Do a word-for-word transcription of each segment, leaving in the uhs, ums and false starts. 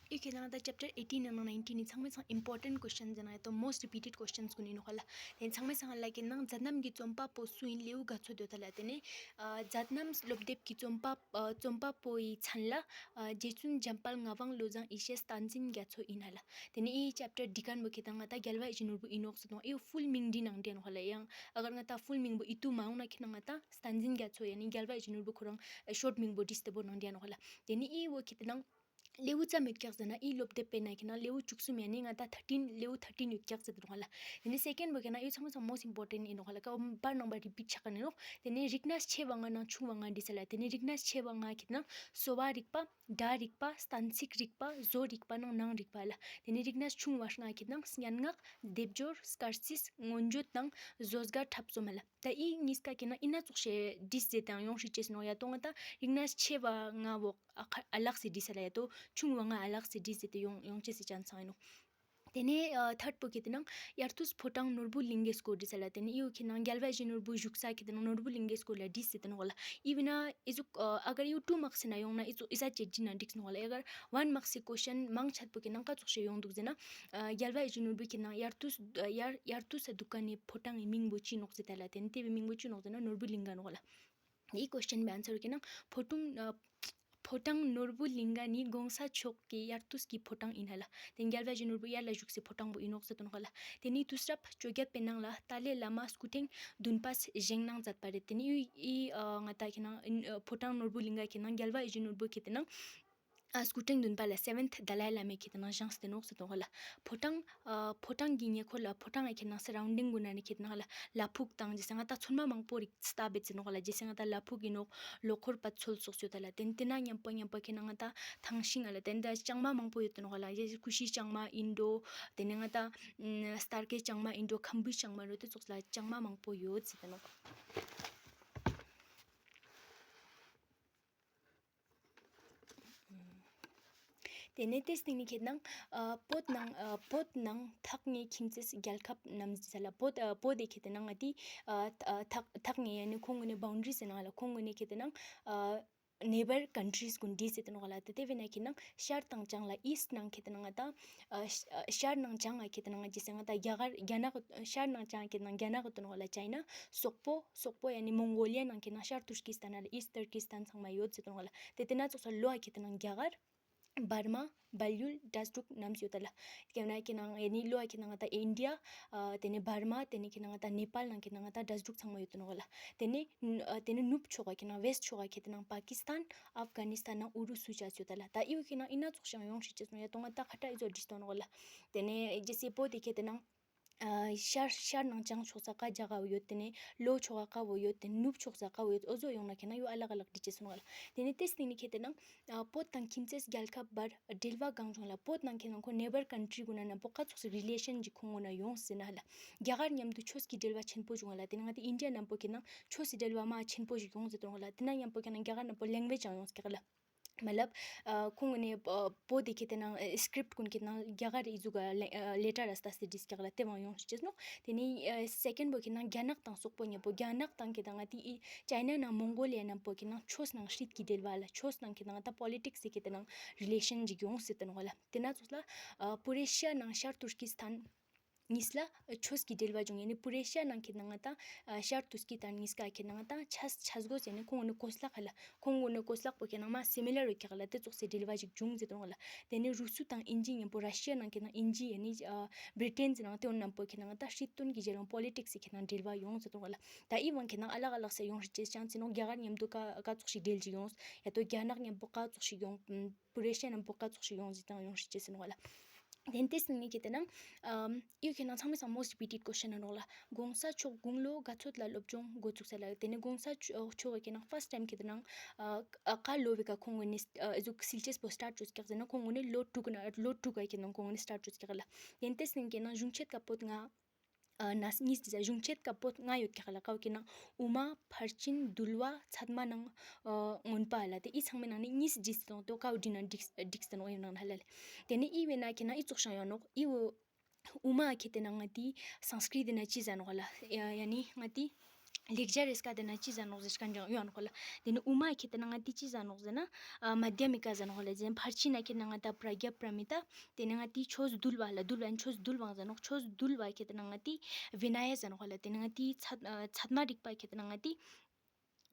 ཨི་ཁེ་ནང་ད་ཅེབ་ཊར་ཨེ་ཊིན་ནང་ནའིན་ཊིན་ནི་ཚང་མའི་སང་ཨིམ་པོར་ཊེན་ཊ་ཀོ་ཤན་ཟེར་ན་ཡ་ཏོ་མོསྟ་རི་པི་ཊེཌ་ཀོ་ཤན་གུན་ཨིན་ནོག་ལེ། ཏེ་ཚང་མའི་སང་ལ་ཁེ་ནང་མཛད་རྣམ་གྱི་རྩོམ་པ་པོ་སུ་ཨིན། ལེའུ་ག་ཚོད་ཡོད་ད་ལེ། ཏེ་ནེ་ཨ་མཛད་རྣམ་སློབ་དེབ་ཀྱི་རྩོམ་པ་ཨ་རྩོམ་པ་པོའི་མཚན་ལ་ཨ་རྗེ་བཙུན་འཇམ་དཔལ་ངག་དབང་བློ་བཟང་ཡེ་ཤེས་བསྟན་འཛིན་རྒྱ་མཚོ་ཨིན་ཧ་ལེ། ཏེ་ནེ་ཨི་ཅེབ་ཊར་འདི་ཀ་ནེ་བོ་ཁེ་ནང་ང་ད་རྒྱལ་བ་ཡིད་བཞིན་ནོར་བུ་ཨིན་ནོག་ཟེར་ཏེ་ཨི་ཕུལ་མིང་བྲིས་ནང་བྲིས་ནོག་ལེ། ཡང་ཨ་གར་ང་ད་ཕུལ་མིང་བོ་ཨིད་ཏུ་མ་ཡོང་ན་ཁེ་ནང་ང་ད་བསྟན་འཛིན་རྒྱ་མཚོ་ཡ་ནི་རྒྱལ་བ་ཡིད་བཞིན་ནོར་བུ་ཁོ་རང་ཤོརཊ་མིང་བོ་བྲིས་ཏེ་བོ་ནང་བྲིས་ནོག་ལེ། ཏེ་ནེ་ཨི་བོ་ཁེ་ནང་ལེའུ་ཙམ་ཡོད་ཀྱག་ཟེར་ན་ཨི་སློབ་དེབ་པེ་ནང་ཁེ་ནང་ལེའུ་བཅུ་གསུམ་ཡ་ནི་ང་ད་ཐར་ཊིན་ལེའུ་ཐར་ཊིན་ཡོད་ཀྱག་ཟེར་ཏེ་ནོག་ལེ། ཏེ་ནེ་སེ་ཀེན་བོ་ཁེ་ནང་ཨི་ཚང་མའི་སང་མོསྟ་ཨིམ་པོར་ཊེན་ཊ་ཨིན་ནོག་ལེ། ཀ་བར་ནང་བ་རི་པིཊ་ཆགས་ཀ་ནི་ནོག། ཏེ་ནེ་རིག་གནས་ཆེ་བ་ལྔ་ནང་ཆུང་བ་ལྔ་བྲིས་ལེ། ཏེ་ནེ་རིག་གནས་ཆེ་བ་ལྔ་ཁེ་ནང་གསོ་བ་རིག་པ། སྒྲ་རིག་པ། གཏན་ཚིགས་རིག་པ། བཟོ་རིག་པ་ནང་ནང་རིག་པ་ལེ། ཏེ་ནེ་རིག་གནས་ཆུང་བ་ལྔ་ཁེ་ནང་སྙན་ངག། སྡེབ་སྦྱོར། སྐར་རྩིས། མངོན་བརྗོད་དང་བཟོ་གར་འཁྲབ་གསུམ་ལེ། ད་ཨི་ཉིས་ཀ་ཁེ་ནང་ཨི་ན་ཙོགས་ཤིག་བྲིས་ཟེར་ཏེ་ཡོང་ཤེས་ཅེས་ནོག་ཡ་ཏོ་ང་ད་རིག་གནས་ཆེ་བ་ལྔ་བོ་ཨ་ཁ་ཨ་ལགས་སེ་བྲིས་ལེ་ཡ་ཏོ་ཆུང་བ་ལྔ་ཨ་ལགས་སེ་བྲིས་ཟེར་ཏེ་ཡོང་ཡོང་ཅེས་སི་ཅན་སང་ཨིན་ནོག། ཏེ་ནེ་ཨ་ཐར་ཌ་བོ་ཁེ་ཏེ་ནང་དབྱར་དུས་ཕོ་བྲང་ནོར་བུ་གླིང་གའི་སྐོར་བྲིས་ལེ། ཏེ་ནེ་ཨི་བོ་ཁེ་ནང་རྒྱལ་བ་ཡིད་བཞིན་ནོར་བུ་བཞུགས་ས་ཁེ་ཏེ་ནང་ནོར་བུ་གླིང་གའི་སྐོར་ལ་བྲིས་ཟེར་ཏེ་ནོག་ལེ། ཨི་བོ་ན་ཨི་ཟུག་ཨ་གར་ཨི་བོ་ཊུ་མཱརཀ་སི་ན་ཡོང་ན་ཨི་ཙོགས་ཨི་ཟ་ཅེ་བྲིས་ན་འགྲིག་ནོག་ལེ། ཨ་གར་ཝན་མཱརཀ་སི་ཀོ་ཤན་མང་ཆེ་བོ་ཁེ་ནང་ཀ་ཙོགས་ཤིག་ཡོང་དུག་ཟེར་ན་ཨ་རྒྱལ་བ་ཡིད་བཞིན་ནོར་བུ་ཁེ་ནང་དབྱར་དུས་ཨ་དབྱར་དབྱར་དུས་སུ་དུག་ཀ་ནི་ཕོ་བྲང་ངི་མིང་བོ་ཅི་ནོག་ཟེར་ཏེ་ལེ། ཏེ་ནེ་ཏེ་བོའི་མིང་བོ་ཅི་ནོག་ཟེར་ན་ནོར་བུ་གླིང་ག་ནོག་ལེ། ཨི་ཀོ་ཤན་བོའི་ཨན་སར་ཁེ་ནང་ཕོ་བྲང་ཨ་ཕོ་བྲང་ནོར་བུ་གླིང་ག་ནི་གོང་ས་མཆོག་གི་དབྱར་དུས་ཀྱི་ཕོ་བྲང་ཨིན་ཧ་ལེ། ཏེ་རྒྱལ་བ་ཡིད་བཞིན་ནོར་བུ་དབྱར་ལ་བཞུགས་སའི་ཕོ་བྲང་བོ་ཨིན་ནོག་ཟེར་ཏེ་ནོག་ལེ། ཏེ་ནེ་དུས་རབས་བཅོ་བརྒྱད་པའི་ནང་ལ་ཏཱ་ལའི་བླ་མ་སྐུ་ཕྲེང་བདུན་པས་བཞེངས་གནང་མཛད་པ་རེད། ཏེ་ནེ་ཨི་ཨ་ང་ད་ཁེ་ནང་ཨ་ཕོ་བྲང་ནོར་བུ་གླིང་ག་ཁེ་ནང་རྒྱལ་བ་ཡིད་བཞིན་ནོར་བུ་ཁེ་ཏེ་ནང་ཨ་སྐུ་ཕྲེང་བདུན་པ་ལ་སེ་བེན་ཐ་དཱ་ལའི་བླ་མའི་ཁེ་ཏེ་ནང་བཞེངས་ཏེ་ནོག་ཟེར་ཏེ་ནོག་ལེ། ཕོ་བྲང་ཨ་ཕོ་བྲང་གི་ཉེ་འཁོར་ལ་ཕོ་བྲང་ཨ་ཁེ་ནང་སི་རའུན་ཌིང་གུན་ན་ནི་ཁེ་ཏེ་ནང་ལ་ལ་ཕུག་དང་ཇེ་སེ་ང་ད་ཚོན་མ་མང་པོ་རིག་སྟབས་བེད་ཟེར་ནོག་ལེ། ཇེ་སེ་ང་ད་ལ་ཕུག་ཨིན་ནོག། ལོ་འཁོར་པ་ཚོལ་སོགས་ཡོད་ད་ལེ། ཏེ་ནེ་ཏེ་ན་མཉམ་པོ་མཉམ་པོ་ཁེ་ནང་ང་ད་ཐང་ཤིང་ཨ་ལེ། ཏེ་ནེ་ད་ལྕང་མ་མང་པོ་ཡོད་ཏེ་ནོག་ལེ། ཇེ་སེ་ཀུ་ཤའི་ལྕང་མ་ཨིན་འགྲོ། ཏེ་ནེ་ང་ད་ཨ་སྟར་ཀའི་ལྕང་མ་ཨིན་འགྲོ། ཁམ་བུའི་ལྕང་མ་རོ་ཏེ་ཙོགས་ལ་ལྕང་མ་མང་པོ་ཡོད་ཟེར་ཏེ་ནོག། ཏེ་ནེ་ཏེའི་སྟིང་ནེ་ཁེ་ནང་ཨ་བོད་ནང་ཨ་བོད་ནང་ཐག་ཉེ་ཁྱིམ་མཚེས་རྒྱལ་ཁབ་རྣམས་ཟེར་ལེ། བོད་ཨ་བོད་དེ་ཁེ་ཏེ་ནང་ང་ཏི་ཨ་ཨ་ཐག་ཐག་ཉེ་ཡ་ནི་ཁོང་གུན་ནི་བའུན་ཌ་རི་ཟེར་ནོག་ལེ། ཁོང་གུན་ནི་ཁེ་ཏེ་ནང་ཨ་ནེ་བར་ཀན་ཊྲིས་གུན་བྲིས་ཟེར་ཏེ་ནོག་ལེ། ཏེ་ཏེ་བོའི་ནང་ཁེ་ནང་ཤར་དང་བྱང་ལ་ཨིསྟ་ནང་ཁེ་ཏེ་ནང་ང་ད་ཨ་ཤ་ཨ་ཤར་ནང་བྱང་ང་ཁེ་ཏེ་ནང་ང་ཇེ་སེ་ང་ད་རྒྱ་གར་རྒྱ་ནག་ཤར་ནང་བྱང་ཁེ་ཏེ་ནང་རྒྱ་ནག་ཏེ་ནོག་ལེ། ཅའི་ན་སོག་པོ་སོག་པོ་ཡ་ནི་མོང་གོ་ལི་ཡ་ནང་ཁེ་ནང་ཤར་ཏུར་ཀི་སྟན་ཨ་ལེ། ཨིསྟ་ཏུར་ཀི་སྟན་ཚང་མ་ཡོད་ཟེར་ཏེ་ནོག་ལེ། ཏེ་ཏེ་ན་ཙོགས་ས་ལོ་ཨ་ཁེ་ཏེ་ནང་རྒྱ་གར་འབར་མ་བལ་ཡུལ་འབྲས་འབྲུག་རྣམས་ཡོད་ད་ལེ། ཏེ་ན་ཁེ་ནང་ཡ་ནི་ལོ་ཨ་ཁེ་ནང་ང་ད་ཨིན་ཌི་ཡ་ཨ་ཏེ་ནེ་འབར་མ་ཏེ་ནེ་ཁེ་ནང་ང་ད་ནེ་པཱལ་ནང་ཁེ་ནང་ང་ད་འབྲས་འབྲུག་ཚང་མ་ཡོད་ཏེ་ནོག་ལེ། ཏེ་ནེ་ཨ་ཏེ་ནེ་ནུབ་ཕྱོགས་ཨ་ཁེ་ནང་ཝེསྟ་ཕྱོགས་ཨ་ཁེ་ཏེ་ནང་པ་ཀི་སྟན་ཨབ་གྷ་ནི་སྟན་ནང་ཨུ་རུ་སུ་ཅས་ཡོད་ད་ལེ། ད་ཨི་བོ་ཁེ་ནང་ཨི་ན་ཙོགས་ཤིག་ཡོང་ཤེས་ཅེས་ནོག་ཡ་ཏོ་ང་ད་ཁ་ཏ་ཨི་ཙོགས་བྲིས་ཏེ་ནོག་ལེ། ཏེ་ནེ་ཇེ་སེ་བོད་དེ་ཁེ་ཏེ་ནང་ཨ་ཤར་ཤར་ནང་བྱང་ཕྱོགས་ས་ཀ་རྒྱ་གར་ཡོད། ཏེ་ནེ་ལྷོ་ཕྱོགས་ཀ་བོ་ཡོད། ཏེ་ནེ་ནུབ་ཕྱོགས་ས་ཀ་བོ་ཡོད། འོ་ཟོ་ཡོང་ན་ཁེ་ནང་ཡོ་ཨ་ལག་ཨ་ལག་བྲིས་ཅེས་སོང་ལ། ཏེ་ནེ་ཏེ་སྟིང་ནེ་ཁེ་ཏེ་ནང་ཨ་བོད་དང་ཁྱིམ་མཚེས་རྒྱལ་ཁབ་བར་འབྲེལ་བ་གང་བྱུང་ལ། བོད་ནང་ཁེ་ནང་ཁོ་ནེ་བར་ཀན་ཊྲི་གུན་ན་ནམ་པོ་ཀ་ཙོགས་སི་རི་ལེ་ཤན་ཅིག་ཁོང་གུན་ན་ཡོངས་ཟེར་ན་ལ། རྒྱ་གར་མཉམ་དུ་ཆོས་ཀྱི་འབྲེལ་བ་ཆེན་པོ་བྱུང་ལ། ཏེ་ནེ་ང་ཏི་ཨིན་ཌི་ཡ་ནམ་པོ་ཁེ་ནང་ཆོས་སི་འབྲེལ་བ་མ་ཆེན་པོ་ཞིག་ཡོངས་ཟེར་ཏེ་ནོག་ལ། ཏེ་ན་ནམ་པོ་ཁེ་ནང་རྒྱ་གར་ནམ་པོ་ལེང་གུ་ཨེཇ་ཡང་ཡོངས་ཀྱག་ལ། མ་ལབ་ཨ་ཁོང་གུན་ནི་ཨ་བོད་དེ་ཁེ་ཏེ་ནང་ཨ་སི་ཀྲིབ་ཊ་གུན་ཁེ་ཏེ་ནང་རྒྱ་གར་ཨི་ཟུག་ག་ལེ་ཨ་ལེ་ཊར་ཨ་སྟ་སི་བྲིས་ཀྱག་ལ། ཏེ་བོ་ཡང་ཡོངས་ཤེས་ཅེས་ནོག། ཏེ་ནེ་ཨ་སེ་ཀེན་ཌ་བོ་ཁེ་ཏེ་ནང་རྒྱ་ནག་དང་སོག་པོ་ཉམ་པོ་རྒྱ་ནག་དང་ཁེ་ཏེ་ནང་ང་ཏི་ཨི་ཅའི་ན་ནང་མོང་གོ་ལི་ཡ་ནམ་པོ་ཁེ་ཏེ་ནང་ཆོས་ནང་སྲིད་ཀྱི་འབྲེལ་བ་ལ། ཆོས་ནང་ཁེ་ཏེ་ནང་ད་པོ་ལི་ཊིཀ་སི་ཁེ་ཏེ་ནང་རི་ལེ་ཤན་ཅིག་ཡོངས་ཟེར་ཏེ་ནོག་ལ། ཏེ་ན་ཙོགས་ལ་ཨ་པུ་རེ་ཤི་ཡ་ནང་ཤར་ཏུར་ཀི་སྟན་ཉིས་ལ་ཆོས་ཀྱི་འབྲེལ་བ་བྱུང་། ཡ་ནི་པུ་རེ་ཤི་ཡ་ནང་ཁེ་ཏེ་ནང་ང་ད་ཨ་ཤར་ཏུར་ཀི་སྟན་ཉིས་ཀ་ཁེ་ཏེ་ནང་ང་ད་ཆས་ཆས་གོས་ཟེར་ནི་ཁོང་གུན་ནི་གོས་ལག་ཧ་ལ། ཁོང་གུན་ནི་གོས་ལག་པོ་ཁེ་ཏེ་ནང་མ་སི་མི་ལར་ཡོད་ཀྱག་ལ། ཏེ་ཙོགས་སི་འབྲེལ་བ་ཞིག་བྱུང་ཟེར་ཏེ་ནོག་ལ། ཏེ་ནེ་རུ་སུ་དང་ཨིན་ཇི་ཉམ་པོ་ར་ཤི་ཡ་ནང་ཁེ་ཏེ་ནང་ཨིན་ཇི་ཡ་ནི་ཨ་བྲི་ཊེན་ཟེར་ནང་ཏེ་བོ་ནམ་པོ་ཁེ་ཏེ་ནང་ང་ད་སྲིད་དོན་གྱི་རྒྱལ་ཡོངས་པོ་ལི་ཊིཀ་སི་ཁེ་ཏེ་ནང་འབྲེལ་བ་ཡོངས་ཟེར་ཏེ་ནོག་ལ། ད་ཨི་བོ་ཁེ་ཏེ་ནང་ཨ་ལག་ཨ་ལག་སེ་ཡོངས་ཤེས་ཅེས་ཅང་ཅི་ནོག། རྒྱ་གར་ཉམ་དུ་ཀ་ཀ་ཙོགས་ཤིག་འབྲེལ་ཞིག་ཡོངས། ཡ་ཏོ་རྒྱ་ནག་ཉམ་པོ་ཀ་ཙོགས་ཤིག་ཡོངས། པུ་རེ་ཤི་ཡ་ནམ་པོ་ཀ་ཙོགས་ཤིག་ཡོངས་ཟེར་ཏེ་ཡོངས་ཤེས་ཅེས་ཟེར་ནོག་ལ། ཏེ་ནེ་ཏེ་སྟིང་ནེ་ཁེ་ཏེ་ནང་ཨ་ཨི་ཁེ་ནང་ཚང་མའི་སང་མོསྟ་རི་པི་ཊེཌ་ཀོ་ཤན་ཨིན་ནོག་ལ། གོང་ས་མཆོག་དགུང་ལོ་ག་ཚོད་ལ་སློབ་སྦྱོང་འགོ་བཙུགས་ས་ལ། ཏེ་ནེ་གོང་ས་མཆོག་གི་ཁེ་ཏེ་ནང་ཕརསྟ་ཊའིམ་ཁེ་ཏེ་ནང་ཨ་ཨ་ཀ་ལོ་བེ་ཀ་ཁོང་གུན་ནི་ཨ་ཟུག་སིལ་ཅེས་པོ་སྟཱརཊ་ཅོས་ཀྱག་ཟེར་ན་ཁོང་གུན་ནི་ལོ་དྲུག་ན་ལོ་དྲུག་ག་ཁེ་ཏེ་ནང་ཁོང་གུན་ནི་སྟཱརཊ་ཅོས་ཀྱག་ལ། ཏེ་ནེ་ཏེ་སྟིང་ཁེ་ནང་གཞུང་ཆེན་ཀ་པོད་ལྔ་ཨ་ནས་ཉིས་ཏེ་ཟ་གཞུང་ཆེན་ཀ་པོད་ལྔ་ཡོད་ཀྱག་ལ། ཀའོ་ཁེ་ནང་དབུ་མ་ཕར་ཕྱིན་འདུལ་བ་ཚད་མ་ནང་ཨ་མངོན་པ་ལ། ཏེ་ཨི་ཚང་མའི་ནང་ནེ་ཉིས་བྲིས་ཏེ་ཏོ་ཀའོ་བྲིས་ན་འགྲིག་འགྲིག་སྟེ་ནོག་ཨི་ནང་ན་ལ་ལེ། ཏེ་ནེ་ཨི་བེ་ན་ཁེ་ནང་ཨི་ཙོགས་ཤིག་ཡོང་ནོག། ཨི་བོ་དབུ་མ་ཁེ་ཏེ་ནང་ང་ཏི་སཾ་སྐྲྀ་ཏི་ན་ཅི་ཟེར་ནོག་ལ། ཡ་ཡ་ནི་ང་ཏི་ ལེགས་སྦྱར་རི་སྐད་དེ་ན་ཅི་ཟེར་ནོག་ཟེར་ཁན་ཡོང་ནོག་ལེ། ཏེ་ནེ་དབུ་མ་ཁེ་ཏེ་ན་ང་ཏི་ཅི་ཟེར་ནོག་ཟེར་ན་ཨ་མ་དྷྱ་མི་ཀ་ཟེར་ནོག་ལེ། ཏེ་ནེ་ཕར་ཕྱིན་ན་ཁེ་ཏེ་ན་ང་ཏ་པྲ་གྱ་པྲ་མི་ཏ། ཏེ་ནེ་ང་ཏི་ཆོས་འདུལ་བ་ལ་འདུལ་བ་ཡང་ཆོས་འདུལ་བའང་ཟེར་ནོག་ཆོས་འདུལ་བ་ཁེ་ཏེ་ན་ང་ཏི་བི་ན་ཡ་ཟེར་ནོག་ལེ། ཏེ་ནེ་ང་ཏི་ཚད་ཨ་ཚད་མ་རིག་པ་ཁེ་ཏེ་ན་ང་ཏི་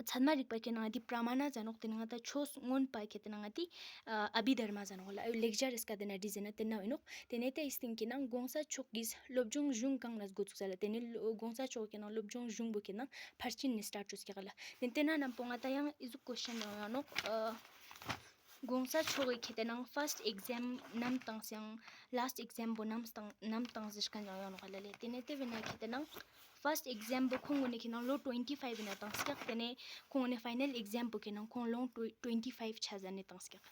ཚད་མ་རིག་པ་ཁེ་ཏེ་ན་ང་ཏི་པྲ་མ་ཎ་ཟེར་ནོག་ཏེ་ནེ་ང་ཏ་ཆོས་མངོན་པ་ཁེ་ཏེ་ན་ང་ཏི་ཨ་ཨ་བྷི་དྷརྨ་ཟེར་ནོག་ལེ། ལེགས་སྦྱར་རི་སྐད་དེ་ན་འདི་ཟེར་ན་ཏེ་ན་ཨིན་ནོག་ཏེ་ནེ་ཏེ་ཨི་སྟིང་ཁེ་ནང་གོང་ས་མཆོག་གི་སློབ་སྦྱོང་གཞུང་གང་ནེ་འགོ་ཚུགས་ས་ལེ། ཏེ་ནེ་གོང་ས་མཆོག་ཁེ་ནང་སློབ་སྦྱོང་གཞུང་པོ་ཁེ་ནང་ཕར་ཕྱིན་ནེ་སི་ཊར་ཊ་ཅོས་ཀྱག་ལེ། ཏེ་ནེ་ཏེ་ན་ནམ་པོ་ང་ཏ་ཡང་ཨི་ཟུག་ཀོ་ཤན་ཡོང་ཡོང་ནོག་ཨ་གོང་ས་མཆོག་གི་ཁེ་ཏེ་ནང་ཕར་སྟ་ཨེག་ཛམ་ནམ་ཏངས་ཡང་ལཱསྟ་ཨེག་ཛམ་པོ་ནམ་ཏང་ནམ་ཏངས་ཟེར་ཁན་ཡོང་ཡོང་ནོག་ལེ། ཏེ་ནེ་ཏེ་བས་ན་ཁེ་ཏེ་ནང་ཕར་སྟ་ཨེག་ཛམ་པོ་ཁོང་གུན་ནི་ཁེ་ནང་ལོ་ཊུ་ཝེན་ཊི་ཕའིབ་བས་ན་ཏངས་ཀྱག་ཏེ་ནེ་ཁོང་གུན་ནི་ཕའི་ནལ་ཨེག་ཛམ་པོ་ཁེ་ནང་ཁོང་ལོ་ཊུ་ཝེན་ཊི་ཕའིབ་ཆ་ཟ་ནེ་ཏངས་ཀྱག